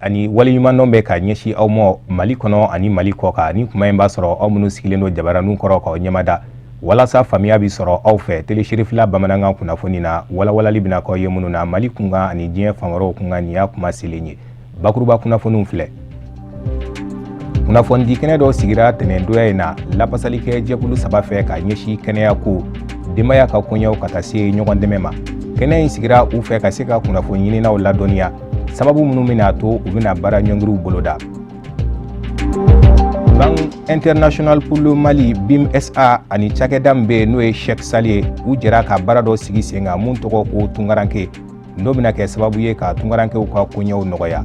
Ani waleɲumandɔn bɛ ka ɲɛsin aw ma Mali kɔnɔ ani Mali kɔkan. Ni kuma in b'a sɔrɔ aw minnu sigilen don jabaraninw kɔrɔ k'aw ɲɛmada walasa faamuya bɛ sɔrɔ aw fɛ Télé Cherifla bamanankan kunnafoni na, walawalali bɛna k'aw ye minnu na Mali kunkan ani diɲɛ fan wɛrɛw kunkan. Nin y'a kuma selen ye. Bakuruba kunnafoniw filɛ. Kunnafonidi kɛnɛ dɔ sigira tɛnɛndonya in na lapasalikɛ jɛkulu saba fɛ ka ɲɛsin kɛnɛya ko, denbaya ka koɲɛw, ka taa se ɲɔgɔn dɛmɛ ma. Kɛnɛ in sigira u fɛ ka se ka kunnafoni ɲininaw ladɔnniya sababu minnu bɛna to u bɛna baara ɲɔngiriw boloda. Banque Internationale pour le Mali, BIM SA, ani cakɛda min bɛ yen n'o ye Chèque Sale ye, u jɛra ka baara dɔ sigi sen kan mun tɔgɔ ko Tungaranke, n'o bɛna kɛ sababu ye ka tungarankew ka koɲɛw nɔgɔya.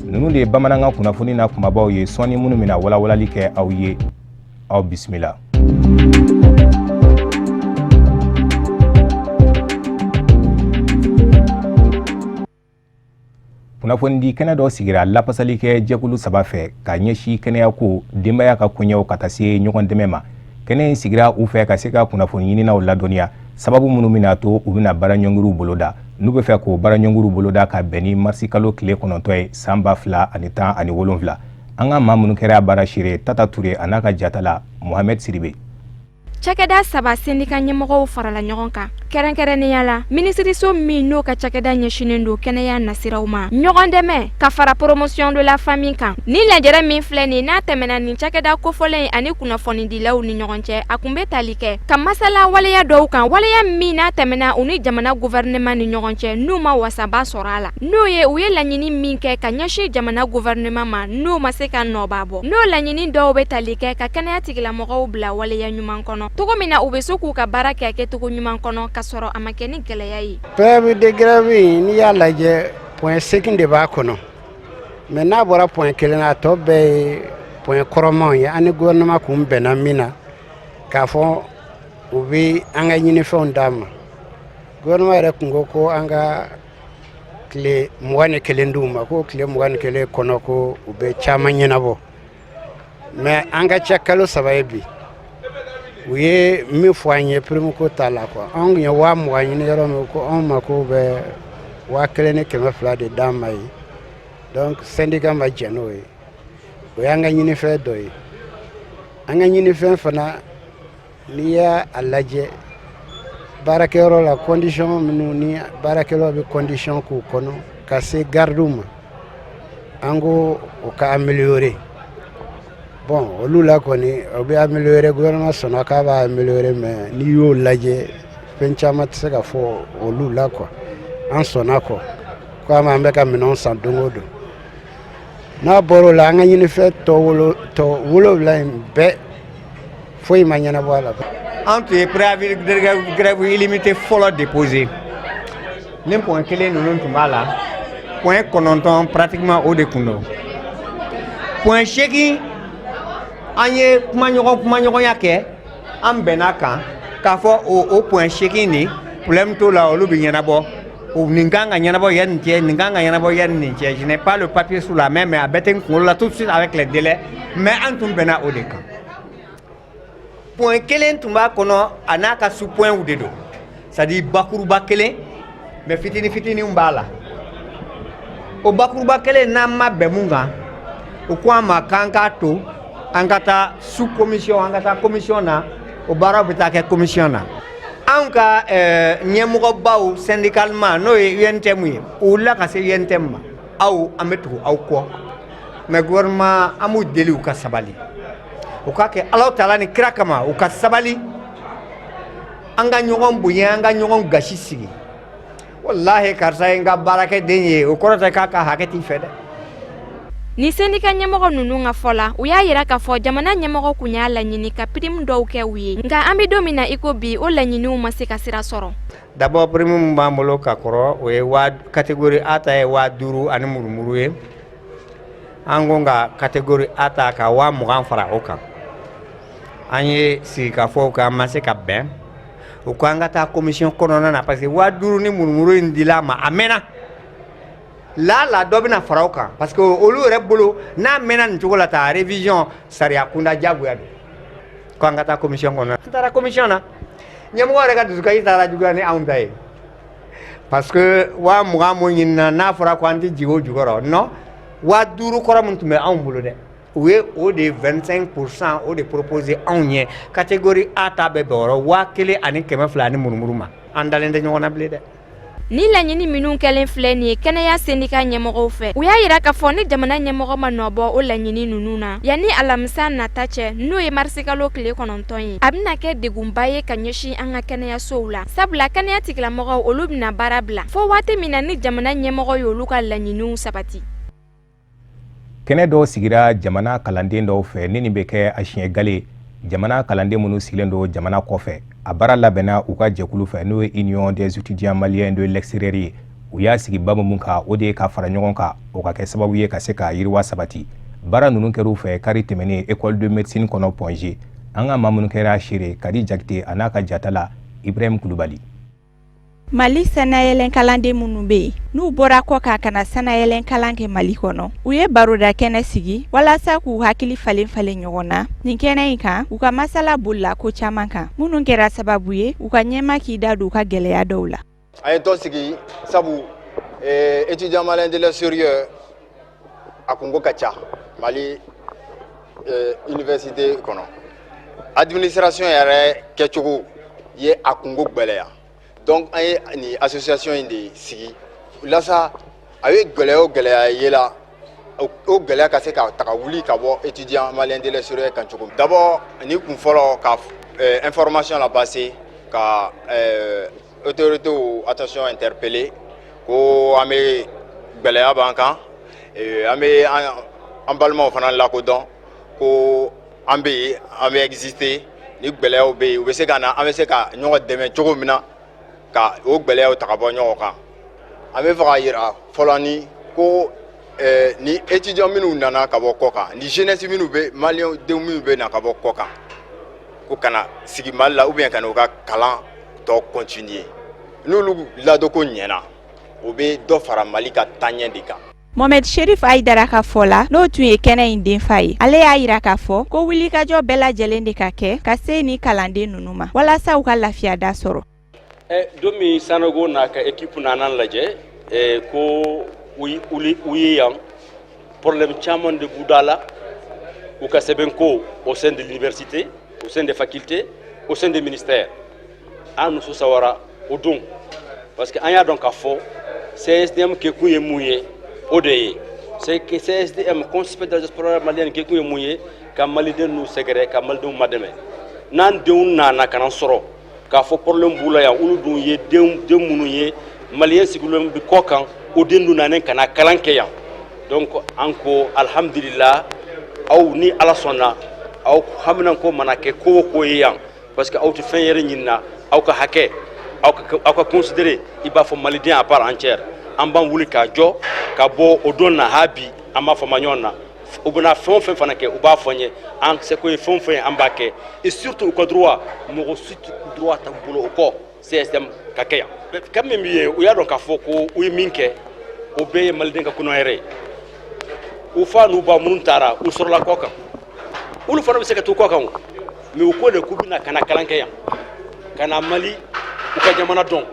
Ninnu de ye bamanankan kunnafoni na kumabaw ye sɔɔni minnu bɛna walawalali kɛ aw ye. Aw bisimila. Kunnafonidi kɛnɛ dɔ sigira lapasalikɛ jɛkulu saba fɛ ka ɲɛsin kɛnɛyako, denbaya ka koɲɛw, ka taa se ɲɔgɔn dɛmɛ ma. Kɛnɛ in sigira u fɛ ka se ka kunnafoni ɲininaw ladɔnniya sababu minnu bɛna to u bɛna baara ɲɔngiriw boloda, n'u bɛ fɛ k'o baara ɲɔngiriw boloda ka bɛn ni marisikalo tile 9 ye san 2017. An ka maa minnu kɛra baara seere, Tata Ture a n'a ka jatala Mohamed Sidibe. Cakɛda saba sendika ɲɛmɔgɔw farala ɲɔgɔn kan, kɛrɛnkɛrɛnnenya la minisiriso min n'o ka cakɛda ɲɛsinnen don kɛnɛya nasiraw ma, ɲɔgɔn dɛmɛ, ka fara promotion de la famille kan. Ni lajɛrɛ min filɛ nin n'a tɛmɛna nin cakɛda kofɔlen ani kunnafonidilaw ni ɲɔgɔn cɛ, a kun bɛ tali kɛ ka masala waleya dɔw kan, waleya min n'a tɛmɛna u ni jamana gouvernement ni ɲɔgɔn cɛ, n'u ma wasaba sɔrɔ a la, n'o ye u ye laɲini min kɛ ka ɲɛsin jamana gouvernement ma, n'u ma se ka nɔba bɔ. N'o laɲini dɔw bɛ tali kɛ ka kɛnɛya tigilamɔgɔw bila waleya ɲuman kɔnɔ cogo min na u bɛ se k'u ka baara kɛ kɛcogo ɲuman kɔnɔ ka sɔrɔ a ma kɛ ni gɛlɛya ye. Préavis de grève in, n'i y'a lajɛ, point 8 de b'a kɔnɔ, mais n'a bɔra point kelen na, a tɔ bɛɛ ye point kɔrɔmanw ye. An ni gouvernement kun bɛnna min na k'a fɔ u bɛ an ka ɲinifɛnw d'an ma, gouvernement yɛrɛ kun ko ko an ka tile 21 d'u ma, ko tile 21 kɔnɔ ko u bɛ caman ɲɛnabɔ. Mais an ka ca kalo 3 ye bi, u ye min fɔ an ye prime ko t'a la quoi. Anw tun ye 20.000 ɲini yɔrɔ min, ko anw ma ko bɛ 1.200 de d'an ma ye. Donc syndicat ma jɛn n'o ye. O y'an ka ɲinifɛn dɔ ye. An ka ɲinifɛn fana, n'i y'a lajɛ baarakɛyɔrɔ la, condition minnu ni baarakɛlaw bɛ condition k'u kɔnɔ ka se gardiw ma, an ko o ka améliorer. Bon, olu la kɔni, o bɛ améliorer, gouvernement sɔnna k'a b'a améliorer, mais n'i y'o lajɛ, fɛn caman tɛ se ka fɔ olu la quoi. An sɔnna kɔ ko an bɛ ka minɛnw san don o don. N'a bɔr'o la, an ka ɲinifɛn tɔ wolo tɔ 7 in bɛɛ, foyi ma ɲɛnabɔ a la. An tun ye préavis de grève illimité fɔlɔ déposé ni point kelen ninnu tun b'a la. Point 9 pratiquement, o de kun don. Point 8, an ye kumaɲɔgɔnya kɛ, an bɛnna kan k'a fɔ o point 8 nin, problème t'o la, olu bɛ ɲɛnabɔ. O nin kan ka ɲɛnabɔ yanni nin cɛ, nin kan ka ɲɛnabɔ yanni nin cɛ. Je n'ai pas le papier sous la main, mais a bɛɛ tɛ n kunkolo la tout de suite avec les délais, mais an tun bɛnna o de kan. Point kelen tun b'a kɔnɔ, a n'a ka sous points de don, c'est à dire bakuruba kelen, mais fitinin fitininw b'a la. O bakuruba kelen, n'an ma bɛn mun kan, o ko an ma k'an k'a to an ka taa sous commission, an ka taa commission na, o baaraw bɛ taa kɛ commission na. Anw ka ɲɛmɔgɔbaw syndicalement, n'o ye UNTM ye, u wulila ka se UNTM ma. Aw, an bɛ tugu aw kɔ, mais gouvernement, an b'u deli u ka sabali, u k'a kɛ Alahu taala ni kira kama, u ka sabali, an ka ɲɔgɔn bonya, an ka ɲɔgɔn gasi sigi. Walahi, karisa ye n ka baarakɛden ye, o kɔrɔ tɛ k'a ka hakɛ t'i fɛ dɛ. Ni sendika ɲɛmɔgɔ ninnu ka fɔ la, u y'a yira k'a fɔ jamana ɲɛmɔgɔ kun y'a laɲini ka prime dɔw kɛ u ye, nka an bɛ don min na i ko bi, o laɲiniw ma se ka sira sɔrɔ. D'abord, prime min b'an bolo ka kɔrɔ, o ye waa catégorie A ta ye 5.000 ani murumuru ye. An ko ka catégorie A ta ka 20.000 fara o kan. An ye sigikafɔw kɛ, an ma se ka bɛn. U ko an ka taa commission kɔnɔna na, parce que 5.000 ni murumuru in dila a ma, a mɛnna la la, dɔ bɛna fara o kan, parce que olu yɛrɛ bolo, n'a mɛnna nin cogo la ta, révision sariya kunda diyagoya don, ko an ka taa commission kɔnɔ. An taara commission na, ɲɛmɔgɔ yɛrɛ ka dusukasi taara juguya ni anw ta ye, parce que 20.000 mun ɲinina, n'a fɔra ko an tɛ jigin o jukɔrɔ, non. 5000 kɔrɔ min tun bɛ anw bolo dɛ, u ye o de 25% o de proposé anw ye. Catégorie A ta bɛ bɛn o rɔ 1200 ani murumuru ma. An dalen tɛ ɲɔgɔn na bilen dɛ. Ni laɲini minnu kɛlen filɛ nin ye kɛnɛya sendika ɲɛmɔgɔw fɛ, u y'a yira k'a fɔ ni jamana ɲɛmɔgɔ ma nɔbɔ o laɲini ninnu na yanni alamisa nata cɛ, n'o ye marisikalo tile 9 ye, a bɛna kɛ degunba ye ka ɲɛsin an ka kɛnɛyasow la, sabula kɛnɛya tigilamɔgɔw, olu bɛna baara bila fo waati min na ni jamana ɲɛmɔgɔ y'olu ka laɲiniw sabati. Kɛnɛ dɔw sigira jamana kalanden dɔw fɛ ni nin bɛ kɛ a siɲɛ gale jamana kalanden minnu sigilen don jamana kɔfɛ. A baara labɛnna u ka jɛkulu fɛ, n'o ye Union des étudiants maliens de l'extérieur ye. U y'a sigi babu mun kan, o de ye ka fara ɲɔgɔn kan, o ka kɛ sababu ye ka se ka yiriwa sabati. Baara ninnu kɛr'u fɛ kari tɛmɛnen école de médecine kɔnɔ, Point G. An ka maa minnu kɛra seere, Kadi Jakite a n'a ka jatala Ibrahim Kulubali. Mali sanayɛlɛn kalanden minnu bɛ yen, n'u bɔra kɔ kan ka na sanayɛlɛn kalan kɛ Mali kɔnɔ, u ye baroda kɛnɛ sigi walasa k'u hakili falen falen ɲɔgɔn na. Nin kɛnɛ in kan, u ka masala bolila ko caman kan minnu kɛra sababu ye u ka ɲɛma k'i da don u ka gɛlɛya dɔw la. An ye tɔn sigi sabu étudiant malien de l'extérieur a kunko ka ca Mali université kɔnɔ. Administration yɛrɛ kɛcogo ye a kunko gwɛlɛya. Donc an ye nin association in de sigi walasa a ye gɛlɛya o gɛlɛya ye la, o gɛlɛya ka se ka taga wuli ka bɔ étudiant malien de l'extérieur kan cogo min. D'abord, ni kun fɔlɔ, ka information la passer, ka autorité attention interpeller ko an bɛ gɛlɛya b'an kan, an bɛ an balimaw fana lakodɔn ko an bɛ yen, an bɛ exister. Ni gɛlɛyaw bɛ yen, u bɛ se ka na, an bɛ se ka ɲɔgɔn dɛmɛ cogo min na ka o gɛlɛyaw ta ka bɔ ɲɔgɔn kan. An bɛ fɛ ka yira fɔlɔ ni ko ni étudiant minnu nana ka bɔ kɔ kan, ni jeunesse minnu bɛ, maliyɛn denw minnu bɛ na ka bɔ kɔ kan ko ka na sigi Mali la ou bien ka na u ka kalan tɔ continuer, n'olu ladonko ɲɛna, o bɛ dɔ fara Mali ka taaɲɛ de kan. Mohamed Sherif Aidara ka fɔ la, n'o tun ye kɛnɛ in denfa ye, ale y'a yira k'a fɔ ko wulikajɔ bɛɛ lajɛlen de ka kɛ ka se ni kalanden ninnu ma walasa u ka lafiya da sɔrɔ. Don min Sanogo n'a ka équipe nana lajɛ ko u ye yan, problème caman de b'u da la, u ka sɛbɛn ko au sein de l'université, au sein des facultés, au sein des ministères. An muso sawara o don parce que an y'a dɔn k'a fɔ CSDM kɛkun ye mun ye. O de ye, c'est que CSDM, Conseil de la diaspora malienne, kɛkun ye mun ye? Ka maliden n'u sɛgɛrɛ, ka malidenw madɛmɛ. N'an denw nana ka na sɔrɔ k'a fɔ problème b'u la yan, olu dun ye den den minnu ye maliyɛn sigilen bɛ kɔ kan, o den dun nanen ka na kalan kɛ yan. Donc an ko alhamdulillah, aw ni Ala sɔnna, aw haminanko mana kɛ ko o ko ye yan, parce que aw tɛ fɛn yɛrɛ ɲinina, aw ka hakɛ, aw ka considérer i b'a fɔ maliden à part entière. An b'an wuli k'a jɔ ka bɔ o don na. Ha bi an b'a fɔ ma ɲɔgɔn na, u bɛna fɛn o fɛn fana kɛ, u b'a fɔ n ye, an seko ye fɛn o fɛn ye, an b'a kɛ. Et surtout u ka droit, mɔgɔ si tɛ droit ta bolo o kɔ CSDM ka kɛ yan ka min ye. U y'a dɔn k'a fɔ ko u ye min kɛ, o bɛɛ ye maliden ka kɔnɔ yɛrɛ ye. U fa n'u ba minnu taara, u sɔrɔla kɔ kan, olu fana bɛ se ka to kɔ kan o, mais u ko de k'u bɛna ka na kalan kɛ yan, ka na Mali, u ka jamana dɔn,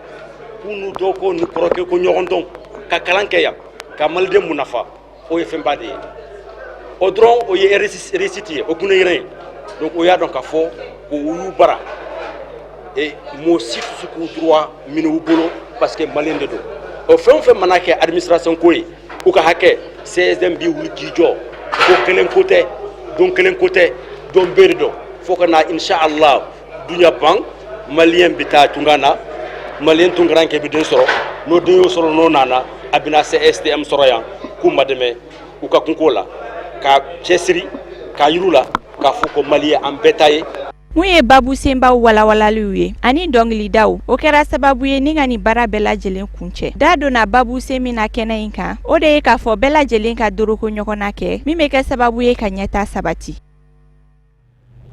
k'u n'u dɔgɔkɛw n'u kɔrɔkɛ ko ɲɔgɔn dɔn, ka kalan kɛ yan, ka maliden mun nafa. O ye fɛnba de ye. O dɔrɔn, o ye réussite ye, o kun yɛrɛ ye. Donc o y'a dɔn k'a fɔ ko u y'u bara et mɔgɔ si tɛ se k'u droit minɛ u bolo parce que malien de don. O fɛn o fɛn mana kɛ administration ko ye, u ka hakɛ, CSDM b'i wuli k'i jɔ. Ko kelen ko tɛ, don kelen ko tɛ, don bɛɛ de don, fo ka na inshallah duɲa ban. Malien bɛ taa tunga na, malien tunkaranke bɛ den sɔrɔ, n'o den y'o sɔrɔ, n'o nana, a bɛna CSDM sɔrɔ yan k'u ma dɛmɛ u ka kunko la, ka cɛsiri k'a yiru la k'a fɔ ko Mali ye an bɛɛ ta ye. Mun ye babu senbaw walawalaliw ye ani dɔngilidaw, o kɛra sababu ye ni ka nin baara bɛɛ lajɛlen kuncɛ. Da donna babu sen min na kɛnɛ in kan, o de ye k'a fɔ bɛɛ lajɛlen ka doroko ɲɔgɔn na kɛ min bɛ kɛ sababu ye ka ɲɛta sabati.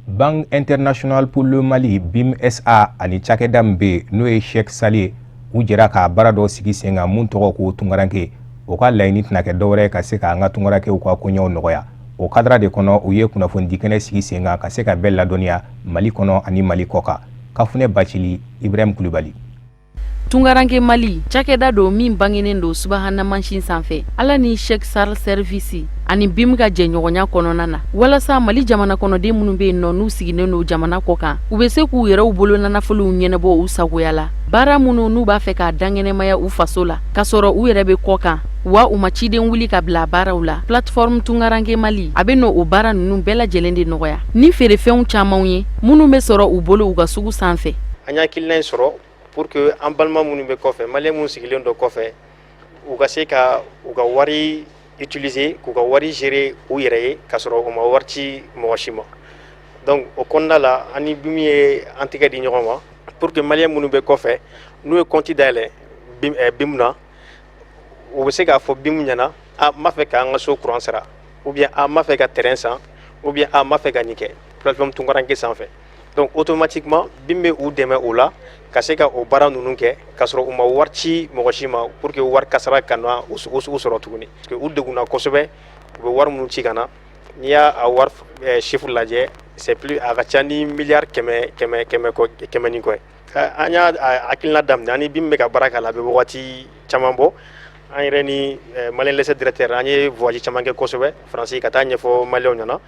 Banque internationale pour le Mali, BIM SA, ani cakɛda min bɛ yen n'o ye Chèque Salé, u jɛra ka baara dɔ sigi sen kan mun tɔgɔ ko Tunkaranke. O ka laɲini tɛna kɛ dɔwɛrɛ ye ka se k'an ka tunkarankew ka koɲɛw nɔgɔya. O cadre de kɔnɔ, u ye kunnafonidi kɛnɛ sigi sen kan ka se ka bɛɛ ladɔnniya Mali kɔnɔ ani Mali kɔ kan. Kafunɛ Bacili, Ibrahim Kulubali. Tunkaranke Mali cakɛda don min bangenen don subahana mansin sanfɛ, Ala ni Chèque Sahel Service ani BIM ka jɛɲɔgɔnya kɔnɔna na, walasa Mali jamana kɔnɔden minnu bɛ yen nɔ, n'u sigilen don jamana kɔ kan, u bɛ se k'u yɛrɛw bolonanafolow ɲɛnabɔ u sagoya la, baara minnu n'u b'a fɛ k'a dankɛnɛmaya u faso la, k'a sɔrɔ u yɛrɛ bɛ kɔ kan, wa u ma ciden wuli ka bila baaraw la. Plateforme Tunkaranke Mali, a bɛ n'o baara ninnu bɛɛ lajɛlen de nɔgɔya ni feerefɛnw camanw ye minnu bɛ sɔrɔ u bolo u ka sugu sanfɛ. An hakilina in sɔrɔ pour que an balima minnu bɛ kɔfɛ, Malien minnu sigilen don kɔfɛ, u ka se ka u ka wari utiliser, k'u ka wari gérer u yɛrɛ ye, k'a sɔrɔ u ma wari ci mɔgɔ si ma. Donc o kɔnɔna la, an ni BIM ye an tɛgɛ di ɲɔgɔn ma pour que Malien minnu bɛ kɔfɛ, n'u ye compte dayɛlɛ BIM na, u bɛ se k'a fɔ BIM ɲɛna: a n b'a fɛ k'an ka so courant sara, ou bien a n b'a fɛ ka terrain san, ou bien a n b'a fɛ ka nin kɛ plateforme Tunkaranke sanfɛ. Donc automatiquement, BIM bɛ u dɛmɛ o la ka se ka o baara ninnu kɛ, k'a sɔrɔ u ma wari ci mɔgɔ si ma, pour que wari kasara kana u sɔrɔ tuguni, parce que u degunna kosɛbɛ. U bɛ wari minnu ci ka na, n'i y'a a wari chiffre lajɛ, c'est plus, a ka ca ni miliyari 100, 100, 100 kɔ, 100 ni kɔ ye. An y'a hakilina daminɛ, ani BIM bɛ ka baara k'a la, a bɛ wagati caman bɔ. An yɛrɛ ni Malien Lɛsɛ directeur, an ye voyage caman kɛ kosɛbɛ Faransi ka taa ɲɛfɔ Malienw ɲɛna.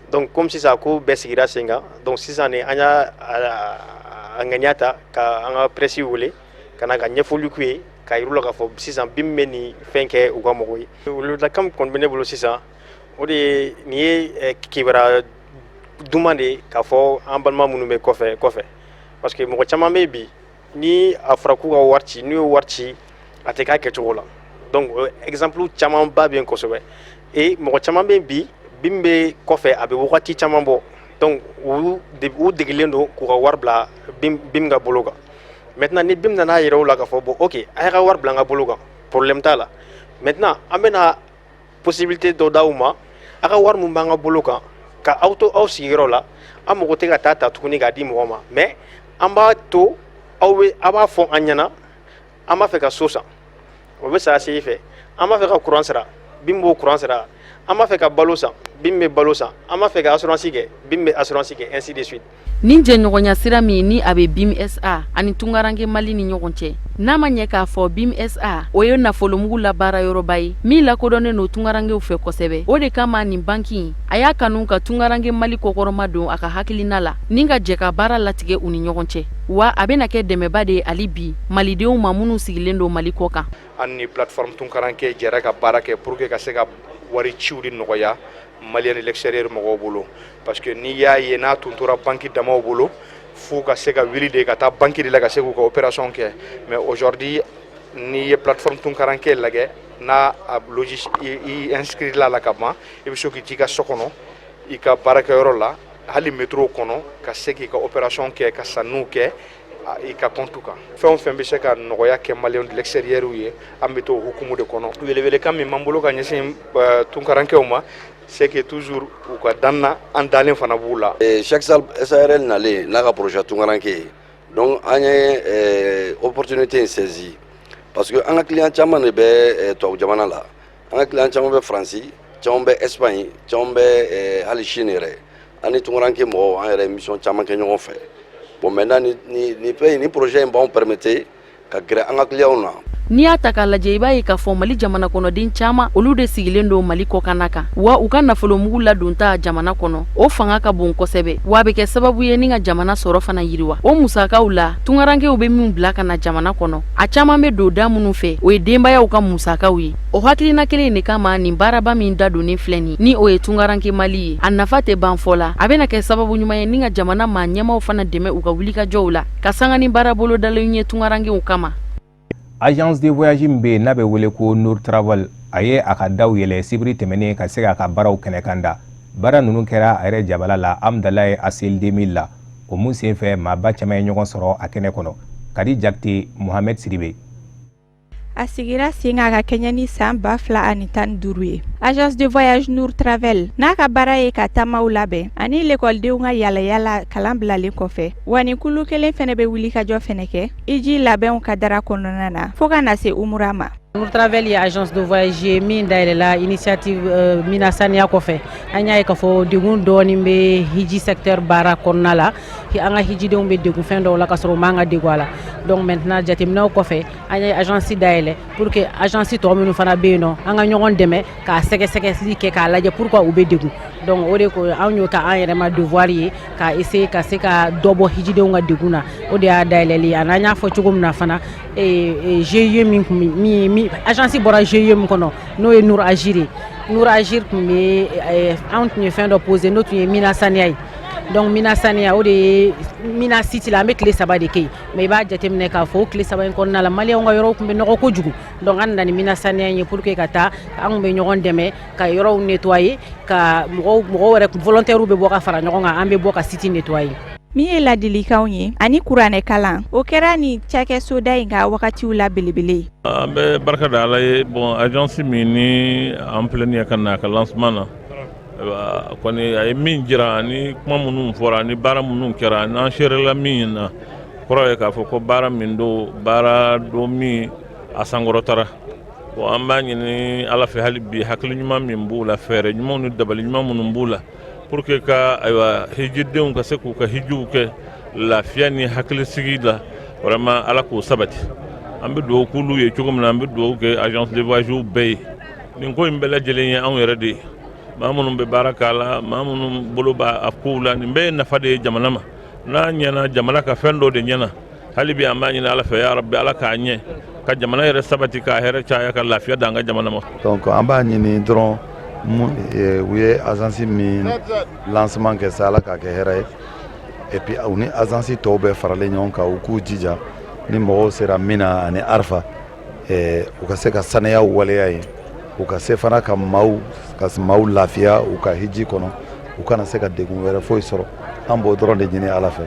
Donc comme sisan ko bɛɛ sigira sen kan, donc sisan ni an y'a a ŋaniya ta ka an ka presse wele ka na ka ɲɛfɔli k'u ye, ka yir'u la k'a fɔ sisan BIM bɛ nin fɛn kɛ u ka mɔgɔw ye. Weleweledakan min kɔni bɛ ne bolo sisan, o de ye nin ye kibaruya duman de ye k'a fɔ an balima minnu bɛ kɔfɛ, parce que mɔgɔ caman bɛ bi, ni a fɔra k'u ka wari ci, n'u ye wari ci, a tɛ k'a kɛcogo la. Donc exemple camanba bɛ yen kosɛbɛ. Et mɔgɔ caman bɛ bi, BIM bɛ kɔfɛ, a bɛ wagati caman bɔ, donc u degelen don k'u ka wari bila BIM ka bolo kan. Maintenant, ni BIM nana yɛrɛ o la k'a fɔ: bon, ok, a y'a ka wari bila an ka bolo kan, problème t'a la. Maintenant, an bɛna possibilité dɔ d'aw ma, a ka wari min b'an ka bolo kan, ka aw to aw sigiyɔrɔ la, an mago tɛ ka taa ta tuguni k'a di mɔgɔ ma, mais an b'a to aw bɛ, a b'a fɔ an ɲɛna: an b'a fɛ ka so san, o bɛ sara ACI fɛ. An b'a fɛ ka courant sara, BIM b'o courant sara. An b'a fɛ ka balo san, BIM bɛ balo san. An b'a fɛ ka assurance kɛ, BIM bɛ assurance kɛ, ainsi de suite. Nin jɛɲɔgɔnya sira min ni a bɛ BIM SA ani Tunkaranke Mali ni ɲɔgɔn cɛ, n'a ma ɲɛ k'a fɔ BIM SA, o ye nafolomugu labaara yɔrɔba ye min lakodɔnnen don tunkarankew fɛ kosɛbɛ, o de kama nin banki in, a y'a kanu ka Tunkaranke Mali kɔkɔrɔma don a ka hakilina la ni ka jɛ ka baara latigɛ u ni ɲɔgɔn cɛ. Wa a bɛna kɛ dɛmɛba de ye hali bi malidenw ma minnu sigilen don Mali kɔ kan. An ni plateforme Tunkaranke jɛra ka baara kɛ pour que ka se ka wari ciw de nɔgɔya Malien de l'extérieur mɔgɔw bolo, parce que n'i y'a ye n'a tun tora banque damaw bolo, f'u ka se ka wuli de ka taa banque de la ka se k'u ka opération kɛ. Mais aujourd'hui, n'i ye plateforme Tunkaranke lajɛ, n'a a logiciel i inscrit la ka ban, i bɛ se k'i t'i ka so kɔnɔ, i ka baarakɛyɔrɔ la, hali métro kɔnɔ, ka se k'i ka opération kɛ, ka sanniw kɛ i ka compte kan. Fɛn o fɛn bɛ se ka nɔgɔya kɛ Malien de l'extérieur ye, an bɛ t'o hukumu de kɔnɔ. Welewelekan min b'an bolo ka ɲɛsin tunkarankɛw ma, c'est que toujours u ka dan na, an dalen fana b'u la. Chèque SARL nalen n'a ka projet Tunkaranke ye, donc an ye opportunité in saisi, parce que an ka client caman de bɛ tubabu jamana la. An ka client caman bɛ Faransi, caman bɛ Espagne, caman bɛ hali Chine yɛrɛ. An ni Tunkaranke mɔgɔw, an yɛrɛ ye mission caman kɛ ɲɔgɔn fɛ. Bon, maintenant, ni fɛn, ni projet in b'anw permettre ka gɛrɛ an ka clients na. N'i y'a ta k'a lajɛ, i b'a ye k'a fɔ Mali jamana kɔnɔden caman, olu de sigilen don Mali kɔkanna kan, wa u ka nafolomugu ladonta jamana kɔnɔ, o fanga ka bon kosɛbɛ, wa a bɛ kɛ sababu ye ni ka jamana sɔrɔ fana yiriwa. O musakaw la, tunkarankew bɛ min bila ka na jamana kɔnɔ, a caman bɛ don da minnu fɛ, o ye denbayaw ka musakaw ye. O hakilina kelen de kama, nin baaraba min da donnen filɛ nin ni o ye Tunkaranke Mali ye, a nafa tɛ ban fɔ la. A bɛna kɛ sababu ɲuman ye ni ka jamana maa ɲɛmaw fana dɛmɛ u ka wulikajɔw la, ka sanga ni baara bolodalen ye tunkarankew kama. Agence de voyage min bɛ yen n'a bɛ wele ko Nour Travel, a ye a ka daw yɛlɛ sibiri tɛmɛnen ka se k'a ka baaraw kɛnɛ kan da. Baara ninnu kɛra a yɛrɛ jabala la Amdalaye ACL 2000 la. O mun senfɛ, maaba caman ye ɲɔgɔn sɔrɔ a kɛnɛ kɔnɔ. Kadi Jakite, Mohamed Sidibe. A sigira sen kan ka kɛɲɛ ni san 2015 ye. Agence de voyage Nour Travel n'a ka baara ye ka taamaw labɛn ani lekɔlidenw ka yalayala kalan bilalen kɔfɛ. Wa ni kulu kelen fɛnɛ bɛ wulikajɔ fɛnɛ kɛ iji labɛnw ka dara kɔnɔna na, fɔɔ ka na se umura ma. Nour Travel ye agence de voyage ye min dayɛlɛla initiative mina saniya kɔfɛ. An y'a ye k'a fɔ degun dɔɔni bɛ hiji secteur baara kɔnɔna la. An ka hijidenw bɛ degun fɛn dɔw la ka sɔrɔ u man ka degun a la. Donc maintenant, jateminɛw kɔfɛ, an ye agence dayɛlɛ pour que agence tɔ minnu fana bɛ yen nɔ, an ka ɲɔgɔn dɛmɛ k'a sɛgɛsɛgɛli kɛ k'a lajɛ pourquoi u bɛ degun. Donc o de ko anw y'o ta an yɛrɛ ma devoir ye ka essayer ka se ka dɔ bɔ hijidenw ka degun na. O de y'a dayɛlɛli ye. Ani an y'a fɔ cogo min na fana, GIE min kun min agence bɔra GIE min kɔnɔ, n'o ye Nour Agir ye. Nour Agir tun bɛ, anw tun ye fɛn dɔ posé, n'o tun ye Mina saniya ye. Donc Mina saniya, o de ye Mina site la, an bɛ tile 3 de kɛ yen. Mais i b'a jateminɛ k'a fɔ o tile 3 in kɔnɔna la, maliyɛnw ka yɔrɔw tun bɛ nɔgɔ kojugu. Donc an nana ni Mina saniya in ye pour que ka taa an tun bɛ ɲɔgɔn dɛmɛ ka yɔrɔw nettoyer, ka mɔgɔw mɔgɔw yɛrɛ volontaires bɛ bɔ ka fara ɲɔgɔn kan, an bɛ bɔ ka site nettoyer. Min ye ladilikanw ye ani kuranɛ kalan, o kɛra ni cakɛsoda in ka wagatiw la belebele ye. An bɛ barika da Ala ye. Bon, agence min ni an filɛ nin ye ka na a ka lancement na, ayiwa kɔni, a ye min jira ani kuma minnu fɔra ani baara minnu kɛra, n'an seerela min na, kɔrɔ ye k'a fɔ ko baara min don, baara don min a sankɔrɔtara. Bon, an b'a ɲini Ala fɛ hali bi, hakili ɲuman min b'u la, fɛɛrɛ ɲumanw ni dabali ɲuman minnu b'u la pour que ka, ayiwa, hijidenw ka se k'u ka hijiw kɛ lafiya ni hakilisigi la, vraiment Ala k'o sabati. An bɛ dugawu k'olu ye cogo min na, an bɛ dugawu kɛ agence de voyage bɛɛ ye. Nin ko in bɛɛ lajɛlen ye anw yɛrɛ de ye, maa minnu bɛ baara k'a la, maa minnu bolo b'a kow la, nin bɛɛ ye nafa de ye jamana ma. N'a ɲɛna, jamana ka fɛn dɔ de ɲɛna. Hali bi an b'a ɲini Ala fɛ, ya Rabi, Ala k'a ɲɛ ka jamana yɛrɛ sabati, k'a hɛrɛ caya, ka lafiya d'an ka jamana ma. Donc an b'a ɲini dɔrɔn, u ye agence min lancement kɛ sa, Ala k'a kɛ hɛrɛ ye. Et puis u ni agence tɔw bɛɛ faralen ɲɔgɔn kan, u k'u jija ni mɔgɔw sera min na ani Arafa, u ka se ka saniya waleya ye, u ka se fana ka maaw lafiya u ka hiji kɔnɔ, u kana se ka degun wɛrɛ foyi sɔrɔ. An b'o dɔrɔn de ɲini Ala fɛ.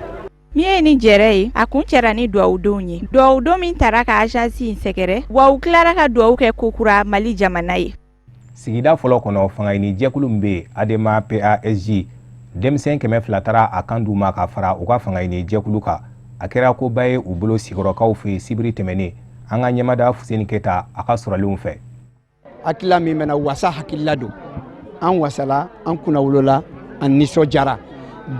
Min ye ni jɛrɛ ye, a kun cɛra ni dugawudonw ye, dugawudon min tara ka agence in sɛgɛrɛ, wa u tilara ka dugawu kɛ kokura Mali jamana ye. Sigida fɔlɔ kɔnɔ, fangaɲini jɛkulu min bɛ yen, ADEMA PASJ, denmisɛn 200 taara a kan d'u ma ka fara u ka fangaɲini jɛkulu kan. A kɛra koba ye u bolo sigiyɔrɔkaw fɛ yen sibiri tɛmɛnen. An ka ɲɛmada Fuseni Keta, a ka sɔrɔlenw fɛ. Hakilila min bɛna wasa, hakilila don an wasala, an kunna wolola, an nisɔndiyara.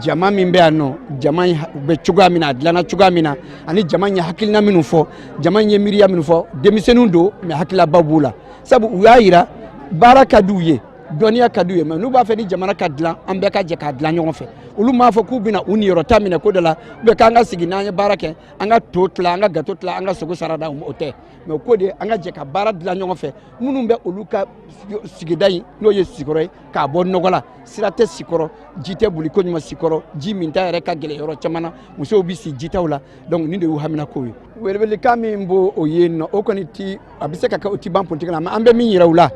Jama min bɛ yan nɔ, jama bɛ cogoya min na, a dilanna cogoya min na, ani jama ye hakilina minnu fɔ, jama ye miiriya minnu fɔ, denmisɛnninw don mais hakililaba b'u la, sabu u y'a yira baara ka d'u ye, dɔnniya ka d'u ye. Mais n'u b'a fɛ ni jamana ka dilan, an bɛɛ ka jɛ k'a dilan ɲɔgɔn fɛ. Olu m'a fɔ k'u bɛna u niyɔrɔ ta minɛ ko dɔ la, ou bien k'an ka sigi n'an ye baara kɛ, an ka to tila, an ka gâteau tila, an ka sogo sarada, o tɛ. Mais o ko de, an ka jɛ ka baara dilan ɲɔgɔn fɛ, minnu bɛ olu ka sigida in, n'o ye Sikɔrɔ ye, k'a bɔ nɔgɔ la. Sira tɛ Sikɔrɔ, ji tɛ boli ko ɲuman Sikɔrɔ, ji minta yɛrɛ ka gɛlɛn yɔrɔ caman na, musow bɛ si jitaw la. Donc nin de y'u hamina kow ye. Welewelekan min b'o o ye nɔ, o kɔni ti, a bɛ se ka kɛ o ti ban politiki la, mais an bɛ min yira u la,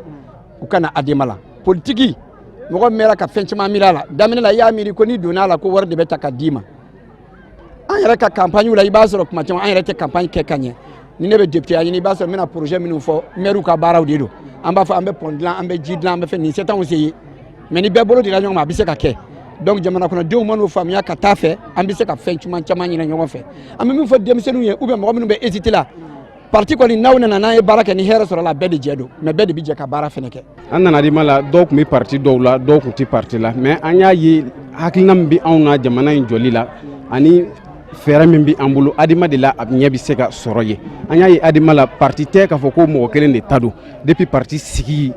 u ka na ADEMA la. Politiki, mɔgɔ mɛnra ka fɛn caman miiri a la. Daminɛ la, i y'a miiri ko n'i donna a la ko wari de bɛ ta ka d'i ma. An yɛrɛ ka campagne la, i b'a sɔrɔ kuma caman an yɛrɛ tɛ campagne kɛ ka ɲɛ. Ni ne bɛ député ya ɲini, i b'a sɔrɔ n bɛna projet minnu fɔ, maire ka baaraw de don. An b'a fɔ an bɛ pont dilan, an bɛ ji dilan, an bɛ fɛn nin se t'anw se ye. Mais ni bɛɛ bolo dira ɲɔgɔn ma, a bɛ se ka kɛ. Donc jamana kɔnɔdenw man'o faamuya ka taa fɛ, an bɛ se ka fɛn caman caman ɲini ɲɔgɔn fɛ. An bɛ min fɔ denmisɛnninw ye, ou bien mɔgɔ minnu bɛ hésiter la, parti kɔni, n'aw nana n'an ye baara kɛ, ni hɛrɛ sɔrɔ la, bɛɛ de jɛ don, mais bɛɛ de bɛ jɛ ka baara fɛnɛ kɛ. An nana ADEMA la, dɔw tun bɛ parti dɔw la, dɔw tun tɛ parti la, mais an y'a ye hakilina min bɛ anw na jamana in jɔli la ani fɛɛrɛ min bɛ an bolo, ADEMA de la a ɲɛ bɛ se ka sɔrɔ yen. An y'a ye ADEMA la, parti tɛ k'a fɔ ko mɔgɔ kelen de ta don. Depuis parti sigi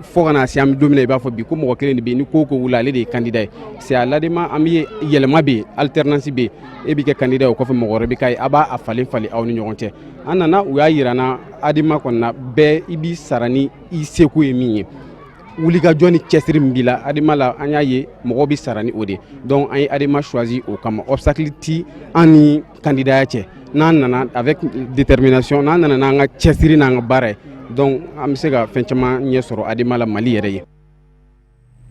fo ka na se an bɛ don min na, i b'a fɔ bi ko mɔgɔ kelen de bɛ yen, ni ko o ko wuli, ale de ye candidat ye. C'est à l'ADEMA, an bɛ yɛlɛma bɛ yen, alternance bɛ yen, e bɛ kɛ candidat ye, o kɔfɛ mɔgɔ wɛrɛ bɛ k'a ye, a b'a a falen falen aw ni ɲɔgɔn cɛ. An nana, u y'a yira n na ADEMA kɔni na, bɛɛ i b'i sara ni i seko ye min ye, wulikajɔ ni cɛsiri min b'i la. ADEMA la, an y'a ye mɔgɔw bɛ sara ni o de. Donc an ye ADEMA choisi o kama. Obstacle ti an ni candidat cɛ. N'an nana avec détermination, n'an nana n'an ka cɛsiri n'an ka baara ye, donc an bɛ se ka fɛn caman ɲɛ sɔrɔ ADEMA la, Mali yɛrɛ ye.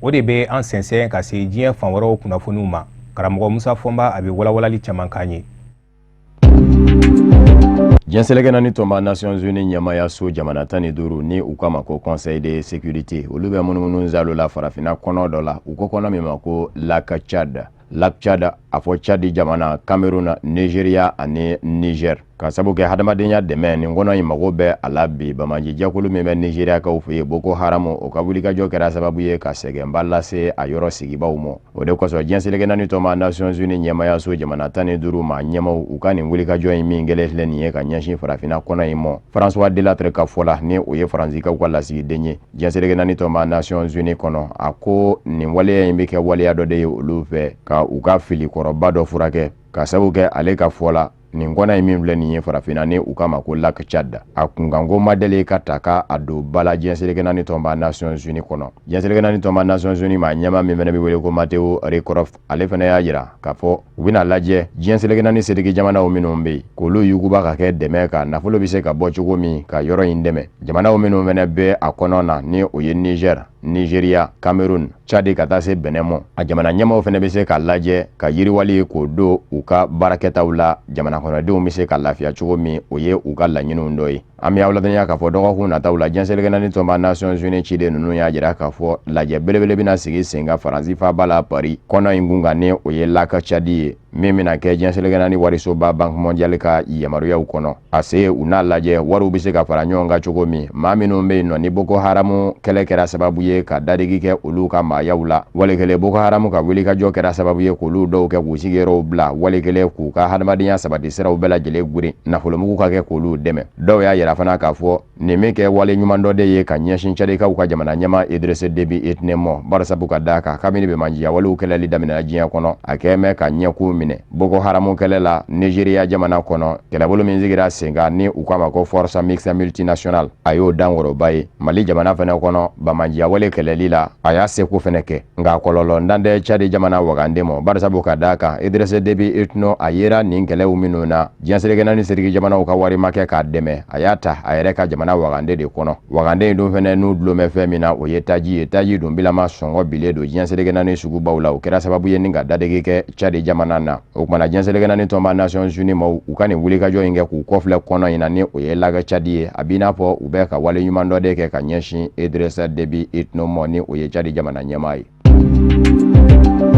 O de bɛ an sɛnsɛn ka se diɲɛ fan wɛrɛw kunnafoniw ma. Karamɔgɔ Musa Fɔnba, a bɛ walawalali caman k'an ye. Diɲɛ seleke naani tɔnba, Nations Unies ɲɛmayaso jamana 15, ni u k'a ma ko Conseil de sécurité, olu bɛ munumunu zalo la farafinna kɔnɔ dɔ la, u ko kɔnɔ min ma ko Lac Tchad. Lac Tchad a fɔ Tchad jamana, Cameroun, Nigeria ani Niger, ka sabu kɛ hadamadenya dɛmɛ nin kɔnɔ in mago bɛ a la bi. Banbaanci jɛkulu min bɛ nizeriyakaw fɛ yen, Boko Haram, o ka wulikajɔ kɛra sababu ye ka sɛgɛnba lase a yɔrɔ sigibaw ma. O de kosɔn diɲɛ seleke naani tɔnba Nations Unies ɲɛmaayaso jamana 15 maa ɲɛmaaw, u ka nin wulikajɔ in min kɛlen filɛ nin ye ka ɲɛsin farafinna kɔnɔ in ma. François Delattre ka fɔ la, ni o ye faransikaw ka lasigiden ye diɲɛ seleke naani tɔnba Nations Unies kɔnɔ, a ko nin waleya in bɛ kɛ waleya dɔ de ye olu fɛ ka u ka filikɔrɔba dɔ furakɛ, ka sabu kɛ ale ka fɔ la, nin kɔnɔ in min filɛ nin ye farafinna, ni u k'a ma ko Lac Tchad, a kunkanko ma deli ka ta ka a don ba la diɲɛ seleke naani tɔnba Nations Unies kɔnɔ. Diɲɛ seleke naani tɔnba Nations Unies maa ɲɛmaa min fana bɛ wele ko Matthew Rycroft, ale fana y'a jira k'a fɔ u bɛna lajɛ diɲɛ seleke naani setigi jamanaw minnu bɛ yen, k'olu yuguba ka kɛ dɛmɛ ka nafolo bɛ se ka bɔ cogo min ka yɔrɔ in dɛmɛ. Jamanaw minnu fana bɛ a kɔnɔ na, ni o ye Niger, Nigeria, Cameroun, Tchad ka taa se Benin ma, a jamana ɲɛmaaw fana bɛ se ka lajɛ ka yiriwali k'o don u ka baarakɛtaw la, jamana kɔnɔdenw bɛ se ka lafiya cogo min. O ye u ka laɲiniw dɔ ye. An bɛ aw ladɔnniya k'a fɔ dɔgɔkun nataw la, diɲɛ seleke naani tɔnba Nations Unies ciden ninnu y'a jira k'a fɔ lajɛ belebele bɛna sigi sen kan Faransi faaba la Paris, kɔnɔ in kun kan, ni o ye Lac Tchad ye, min bɛna kɛ diɲɛ seleke naani warisoba Banque mondiale ka yamaruyaw kɔnɔ. A se u n'a lajɛ wariw bɛ se ka fara ɲɔgɔn kan cogo min, maa minnu bɛ yen nɔ ni Boko Haram kɛlɛ kɛra sababu ye ka dadigi kɛ olu ka maayaw la, wali kelen Boko Haram ka wulikajɔ kɛra sababu ye k'olu dɔw kɛ k'u sigiyɔrɔw bila, wali kelen k'u ka hadamadenya sabati siraw bɛɛ lajɛlen geren, nafolomugu ka kɛ k'olu dɛmɛ. Dɔw y'a yira fana k'a fɔ nin bɛ kɛ wale ɲuman dɔ de ye ka ɲɛsin Tchadikaw ka jamana ɲɛmaa Idriss Déby Itno ma, barisabu ka d'a kan kabini banbaanciya walew kɛlɛli daminɛna diɲɛ kɔnɔ, a kɛlen bɛ ka ɲɛkun minɛ Boko Haram kɛlɛ la Nigeria jamana kɔnɔ. Kɛlɛbolo min sigira sen kan ni u k'a ma ko Force Mixte Multinationale, a y'o dankɔrɔba ye Mali jamana fana kɔnɔ. Banbaanciya wale kɛlɛli la, a y'a seko fana kɛ, nka kɔlɔlɔ dan tɛ Tchad jamana wagande ma, barisabu ka d'a kan Idriss Déby Itno, a yera nin kɛlɛw minnu na, diɲɛ seleke naani setigi jamanaw ka wari ma kɛ k'a dɛmɛ, a y'a ta a yɛrɛ ka jamana wagande de kɔnɔ. Wagande in dun fɛnɛ n'u dulon bɛ fɛn min na, o ye taji ye. Taji dun bilama sɔngɔ bilen don diɲɛ seleke naani sugubaw la. O kɛra sababu ye ni ka dadigi kɛ Tchad jamana na. O kumana diɲɛ seleke naani tɔnba Nations Unies maaw, u ka nin wulikajɔ in kɛ k'u kɔfilɛ kɔnɔ in na, ni o ye Lac Tchad ye, a b'i n'a fɔ u bɛ ka wale ɲuman dɔ de kɛ ka ɲɛsin Idriss Déby Itno ma, ni o ye Tchad jamana ɲɛmaa ye.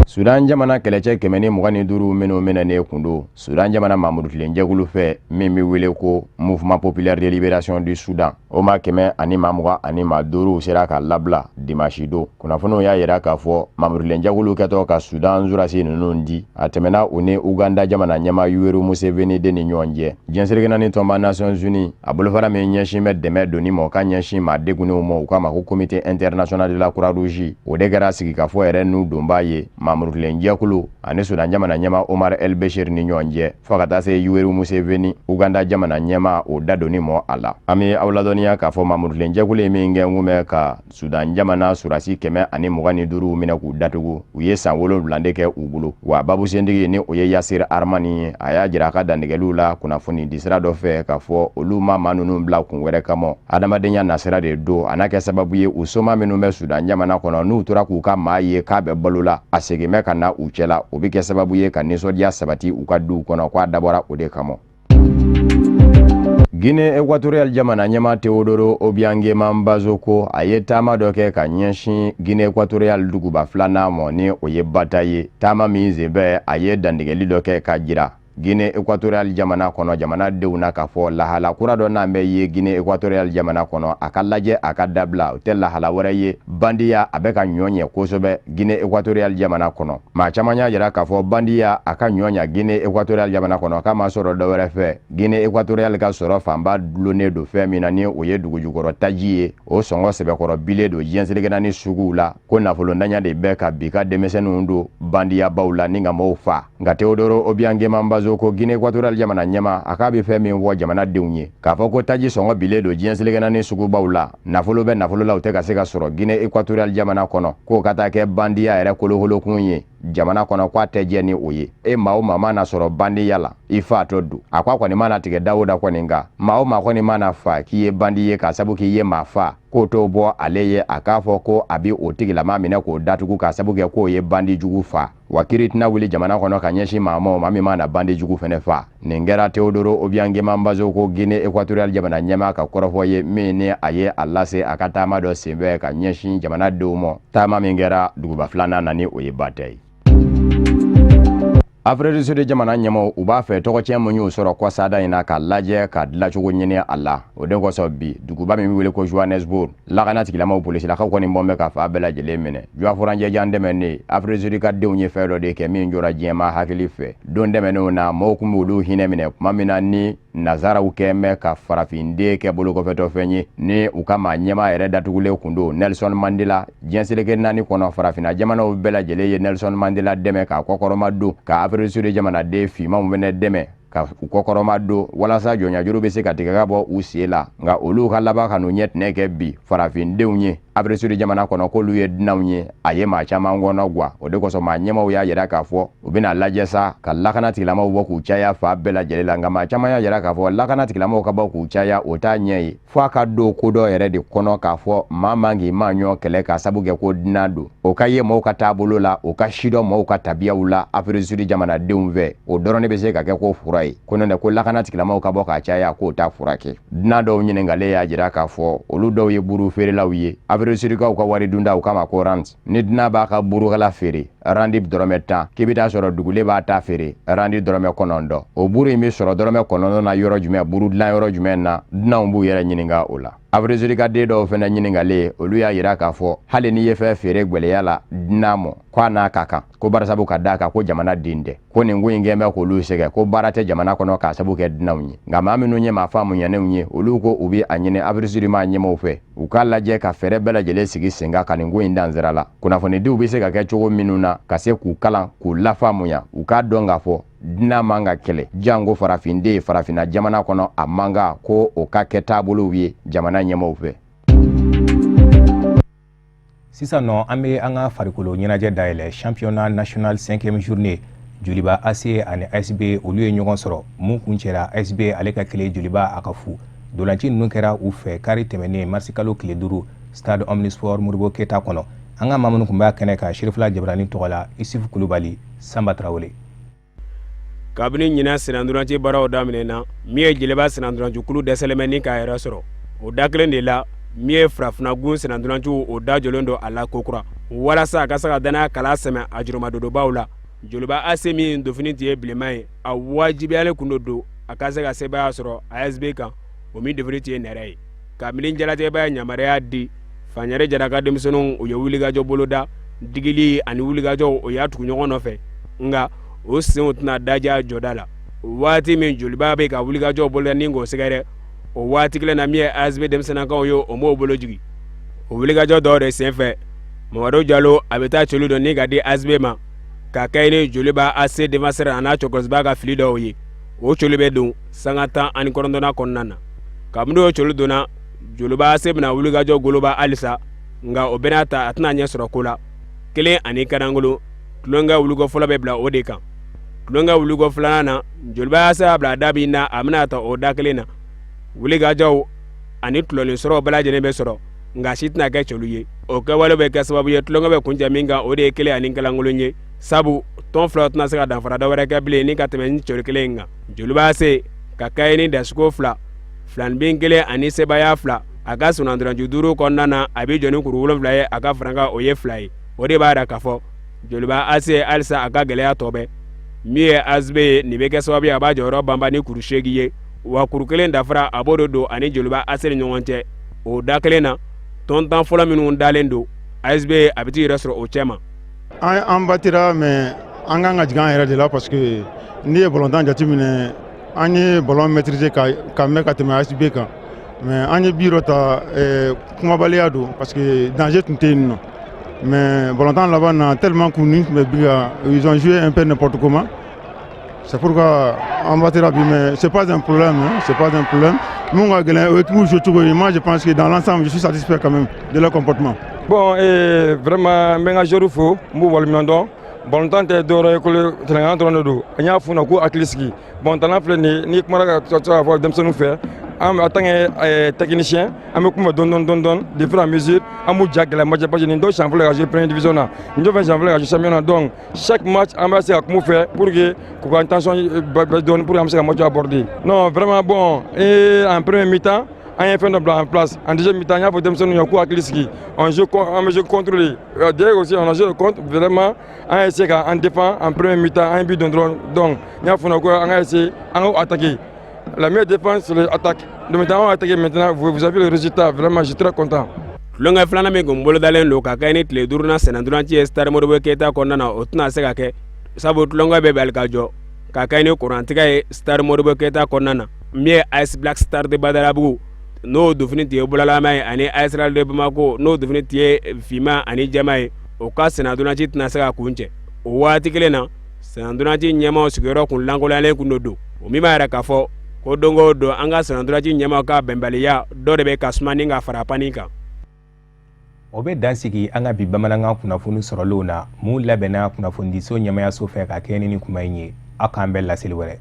Sudan jamana kɛlɛcɛ 125 minnu minɛnen kun don Sudan jamana mamurutilen jɛkulu fɛ min bɛ wele ko Mouvement populaire de libération du Soudan, o maa 125 sera ka labila dimasi don. Kunnafoniw y'a yira k'a fɔ mamurutilen jɛkulu kɛtɔ ka Sudan surasi ninnu di, a tɛmɛna u ni Uganda jamana ɲɛmaa Yoweri Museveni de ni ɲɔgɔn cɛ. Diɲɛ seleke naani tɔnba Nations Unies, a bolofara min ɲɛsin bɛ dɛmɛ donni ma ka ɲɛsin maa degunnenw ma, u k'a ma ko Comité international de la Croix-Rouge, o de kɛra sigikafɔ yɛrɛ n'u donbaa ye mamurutilen jɛkulu ani Sudan jamana ɲɛmaa Omar El Bashir ni ɲɔgɔn cɛ, fo ka taa se Yoweri Museveni, Uganda jamana ɲɛmaa, o da donni mɔ a la. An bɛ aw ladɔnniya k'a fɔ mamurutilen jɛkulu ye min kɛ n kun bɛ ka Sudan jamana surasi 125 minɛ k'u datugu, u ye san 7 de kɛ u bolo. Wa babusentigi, ni o ye Yasir Armani ye, a y'a jira a ka dantigɛliw la kunnafoni disira dɔ fɛ k'a fɔ olu ma maa ninnu bila kun wɛrɛ kama, adamadenya nasira de don. A n'a kɛ sababu ye u soma minnu bɛ Sudan jamana kɔnɔ, n'u tora k'u ka maa ye k'a bɛ balo la, a segin bɛ ka na u cɛla, o bɛ kɛ sababu ye ka nisɔndiya sabati u ka duw kɔnɔ, k'a dabɔra o de kama. Guinée équatoriale jamana ɲɛmaa Teodoro Obiang Nguema Mbasogo, a ye taama dɔ kɛ ka ɲɛsin Guinée équatoriale duguba filanan ma, ni o ye Bata ye. Taama min senfɛ, a ye dantigɛli dɔ kɛ ka jira Guinée équatoriale jamana kɔnɔ jamanadenw na k'a fɔ lahala kura dɔ n'an bɛ ye Guinée équatoriale jamana kɔnɔ, a ka lajɛ a ka dabila. O tɛ lahala wɛrɛ ye, bandiya a bɛ ka ɲɔ ɲɛ kosɛbɛ Guinée équatoriale jamana kɔnɔ. Maa caman y'a jira k'a fɔ bandiya a ka ɲɔ ɲa Guinée équatoriale jamana kɔnɔ, k'a ma sɔrɔ dɔ wɛrɛ fɛ, Guinée équatoriale ka sɔrɔ fanba dulonnen don fɛn min na, ni o ye dugujukɔrɔ taji ye, o sɔngɔ sɛbɛkɔrɔ bilen don diɲɛ seleke naani suguw la, ko nafolondanya de bɛ ka bi ka denmisɛnninw don bandiyabaw la ni ka mɔgɔw fa. Nka Teodoro Obiang Nguema Mbasogo, Guinée équatoriale jamana ɲɛmaa, a k'a bɛ fɛn min fɔ jamanadenw ye, k'a fɔ ko taji sɔngɔ bilen don diɲɛ seleke naani sugubaw la, nafolo bɛ nafolo la, u tɛ ka se ka sɔrɔ Guinée équatoriale jamana kɔnɔ, k'o ka taa kɛ bandiya yɛrɛ kolokolokun ye jamana kɔnɔ, k'a tɛ jɛ ni o ye. E maa o maa mana sɔrɔ bandiya la, i faatɔ don. A ko a kɔni mana tigɛ da o da kɔni kan, maa o maa kɔni mana fa k'i ye bandi ye k'a sabu k'i ye maa fa, k'o t'o bɔ ale ye a k'a fɔ ko a bɛ o tigilama minɛ k'o datugu k'a sabu kɛ k'o ye bandi jugu fa. Wa kiri tɛna wuli jamana kɔnɔ ka ɲɛsin maa ma, maa min mana bandi jugu fɛnɛ fa. Nin kɛra Teodoro Obiang Nguema Mbasogo, Guinée équatoriale jamana ɲɛmaa ka kɔrɔfɔ ye, min ni a ye a lase a ka taama dɔ senfɛ ka ɲɛsin jamanadenw ma, taama min kɛra duguba filanan na, ni o ye Bata ye. Afrique du Sud jamana ɲɛmaaw, u b'a fɛ tɔgɔcɛn min y'u sɔrɔ kɔsada in na, k'a lajɛ ka dilacogo ɲini a la. O de kosɔn, bi, duguba min bɛ wele ko Johannesburg, lakana tigilamaw, polisilakaw kɔni bɔn bɛ ka fa bɛɛ lajɛlen minɛ. Juwa furanjɛjan tɛmɛnen, Afrique du Sud ka denw ye fɛn dɔ de kɛ min jɔra diɲɛmaa hakili fɛ. Don tɛmɛnenw na, mɔgɔw tun b'olu hinɛ minɛ tuma min na ni nazaraw kɛn bɛ ka farafinden kɛ bolokɔfɛtɔfɛn ye, ni u ka maa ɲɛmaa yɛrɛ datugulen kun don, Nelson Mandela. Diɲɛ seleke naani kɔnɔ, farafinna jamanaw bɛɛ lajɛlen ye Nelson Mandela dɛmɛ k'a kɔkɔrɔma don, ka Afrique du Sud jamanaden finmanw fɛnɛ dɛmɛ ka u kɔkɔrɔma don, walasa jɔnyajuru bɛ se ka tigɛ ka bɔ u sen la. Nka olu ka laban ka n'u ɲɛ tɛnɛ kɛ bi farafindenw ye Afrique du Sud jamana kɔnɔ k'olu ye dunanw ye, a ye maa caman kɔnɔ gwa. O de kosɔn, maa ɲɛmaaw y'a yira k'a fɔ u bɛna lajɛ sa ka lakana tigilamaw bɔ k'u caya fa bɛɛ lajɛlen la. Nka maa caman y'a yira k'a fɔ lakana tigilamaw ka bɔ k'u caya, o t'a ɲɛ ye, fo a ka don ko dɔ yɛrɛ de kɔnɔ k'a fɔ maa man k'i maa ɲɔ kɛlɛ k'a sabu kɛ ko dunan don. O ka ye mɔgɔw ka taabolo la, o ka sidɔn mɔgɔw ka tabiyaw la Afrique du Sud jamanadenw fɛ, o dɔrɔn de bɛ se ka kɛ ko fura ye. Ko n'o tɛ ko lakana tigilamaw ka bɔ k'a caya, k'o t'a furakɛ. Dunan dɔw ɲininkalen y'a jira k'a fɔ olu dɔw ye buru feerelaw ye. Afrique du Sudkaw ka wari dunda, u k'a ma ko rand. Ni dunan b'a ka burukala feere randi 10 dɔrɔmɛ, k'i bɛ taa sɔrɔ dugulen b'a ta feere randi 9 dɔrɔmɛ. O buru in bɛ sɔrɔ 9 dɔrɔmɛ na yɔrɔ jumɛn, buru dilan yɔrɔ jumɛn na? Dunanw b'u yɛrɛ ɲininka o la. Afrique du Sud ka den dɔw fana ɲininkalen, olu y'a jira k'a fɔ hali n'i ye fɛn feere gwɛlɛya la dunan mɔ, ko a n'a ka kan, ko barisabu ka d'a kan ko jamana den tɛ, ko nin ko in kɛn bɛ k'olu sɛgɛn, ko baara tɛ jamana kɔnɔ k'a sabu kɛ dunanw ye. Nka maa minnu ye maa faamuyanenw ye, olu ko u bɛ a ɲini Afrique du Sud maa ɲɛmaaw fɛ, u k'a lajɛ ka fɛɛrɛ bɛɛ lajɛlen sigi sen kan ka nin ko in dan sira la, kunnafonidiw bɛ se ka kɛ cogo minnu na, ka se k'u kalan, k'u lafaamuya, u k'a dɔn k'a fɔ dunan man ka kɛlɛ, janko farafinden farafinna jamana kɔnɔ. A man kan ko o ka kɛ taabolow ye jamana ɲɛmaaw fɛ. Sisan nɔ, an bɛ an ka farikolo ɲɛnajɛ dayɛlɛ. Championnat national 5e journée, Joliba AC ani ASB, olu ye ɲɔgɔn sɔrɔ mun kuncɛra ASB ale ka 1, Joliba a ka 0. Dolanci ninnu kɛra u fɛ kari tɛmɛnen, marisi kalo tile 5, stade omnisport Modibo Keyita kɔnɔ. An ka maa minnu tun b'a kɛnɛ kan, Sirifila Jabarani tɔgɔ la, Isufu Kulubali, Sanba Tarawele. Kabini ɲinan sennantolaci baaraw daminɛna, min ye Joliba sennantolacikulu dɛsɛlen bɛ ni k'a yɛrɛ sɔrɔ o da kelen de la. Min ye farafinnagun sennantolaciw, o da jɔlen don a la kokura walasa a ka se ka danaya kala sɛmɛ a jurumadodobaw la. Joliba AC min dofini tun ye bilenman ye, a wajibiyalen kun don a ka se ka sebaaya sɔrɔ ASB kan, o min dofini tun ye nɛrɛ ye. Kabini jalatigɛba ye yamaruya di, Fanyɛrɛ Jara ka denmisɛnninw, u ye wulikajɔ boloda, digili ani wulikajɔ, o y'a tugu ɲɔgɔn nɔfɛ, nka o senw tɛna daja jɔda la. Waati min Joliba bɛ ka wulikajɔ boloda ni k'o sɛgɛrɛ, o waati kelen na, min ye ASB denmisɛnninkaw ye, o m'o bolo jigin. O wulikajɔ dɔw de senfɛ, Mamadu Jalo a bɛ taa celu dɔ ni ka di ASB ma, ka kɛ ni Joliba AC défenseur a n'a cɛkɔrɔba ka fili dɔw ye. O celu bɛ don sanga 19nan kɔnɔna na. Kabini o celu donna, Joliba AC bɛna wulikajɔ goloba halisa, nka o bɛna ta, a tɛna ɲɛ sɔrɔ ko la. 1 ani kanangolo, tulonkɛ wuliko fɔlɔ bɛ bila o de kan. Tulonkɛ wuliko filanan na, Joliba AC y'a bila da min na, a bɛna ta o da kelen na. Wulikajɔw ani tulɔnin sɔrɔ bɛɛ lajɛlen bɛ sɔrɔ, nka si tɛna kɛ celu ye. O kɛwale bɛ kɛ sababu ye, tulonkɛ bɛ kuncɛ min kan, o de ye 1 ni kalankolon ye, sabu tɔn fila tɛna se ka danfara dɔ wɛrɛ kɛ bilen ni ka tɛmɛ ni celu kelen in kan. Joliba AC ka kɛ ni dasiko fila, filanibin kelen ani sebaaya fila, a ka sennantolaci duuru kɔnɔna na, a bɛ jɔ ni kuru 7 ye, a ka farankan o ye 2 ye. O de b'a jira k'a fɔ Joliba AC halisa a ka gɛlɛya tɔ bɛ. Min ye ASB ye, nin bɛ kɛ sababu ye a b'a jɔyɔrɔ banban ni kuru 8 ye, wa kuru kelen dafara a b'o de don ani Joliba AC ni ɲɔgɔn cɛ. O da kelen na, tɔn 10 fɔlɔ minnu dalen don, ASB a bɛ t'i yɛrɛ sɔrɔ o cɛ ma. An batira, mais an kan ka jigin an yɛrɛ de la, parce que n'i ye balontan jateminɛ, an ye ballon maîtriser ka mɛn ka tɛmɛ ASB kan, mais an ye but dɔ ta, kumabaliya don, parce que danger tun tɛ yen nɔ. Mais balontan laban na, tellement k'u ni tun bɛ but kan, ils ont joué un peu n'importe comment, c'est pourquoi an batira bi. Mais c'est pas un problème, hein, c'est pas un problème. Mun ka gɛlɛn, o équipe jouer cogo ye. Moi, je pense que dans l'ensemble, je suis satisfait quand même de leur comportement. Bon, vraiment, n bɛ n ka joueur fo, n b'u waleɲuman dɔn. Balontan tɛ dɔwɛrɛ ye, kolo tɛnɛkan dɔrɔn de don. N y'a f'u ɲɛna k'u hakili sigi. Bon, tana filɛ nin ye, n'i kumana ka to k'a fɔ denmisɛnninw fɛ, an en tant que technicien, an bɛ kuma dɔɔni dɔɔni dɔɔni, de fur et à mesure an b'u ja gɛlɛya match, parce que nin dɔw siɲɛ fɔlɔ ka jouer première division na, nin dɔw fɛnɛ siɲɛ fɔlɔ ka jouer championnat. Donc chaque match, an bɛ se ka kuma u fɛ pour que k'u ka tension baisse dɔɔni, pour que an bɛ se ka match aborder. Non, vraiment, bon, et en première mi-temps An ye fɛn dɔ bila en place en deuxième mi-temps. N y'a fɔ denmisɛnninw ye k'u hakili sigi, on joue, an bɛ jouer contre de. D'ailleurs aussi, on a joué contre. Vraiment, an y'a essayé k'an défend en première mi-temps, an ye but don dɔrɔn. Donc n y'a fɔ ko an ka essayer an ka attaquer. La meilleure défense, c'est l'attaque. Donc maintenant, on va attaquer maintenant. Vous avez le résultat. Vraiment, je suis très content. Tulonkɛ filanan min kun bolodalen don ka kɛ ni tile duurunan sennantolaci ye Stade Modibo Keyita kɔnɔna na, o tɛna se ka kɛ, sabu tulonkɛ bɛ bali ka jɔ ka kɛ ni kurantigɛ ye Stade Modibo Keyita kɔnɔna na. Min ye AS Black Star de Badalabugu, n'o dofini tun ye bulalama ye, ani AS Real de Bamako, n'o dofini tun ye finman ani jɛman ye, o ka sennantolaci tɛna se ka kuncɛ. O waati kelen na, sennantolaci ɲɛmaaw sigiyɔrɔ kun lankolonyalen kun don, o min b'a yira k'a fɔ ko don o don, an ka sennantolaci ɲɛmaaw ka bɛnbaliya dɔ de bɛ ka suma ni ka fara panni kan. O bɛ dan sigi an ka bi bamanankan kunnafoni sɔrɔlenw na, mun labɛnna kunnafonidiso ɲɛmayaso fɛ ka kɛ ni nin kuma in ye. Aw k'an bɛn laseli wɛrɛ.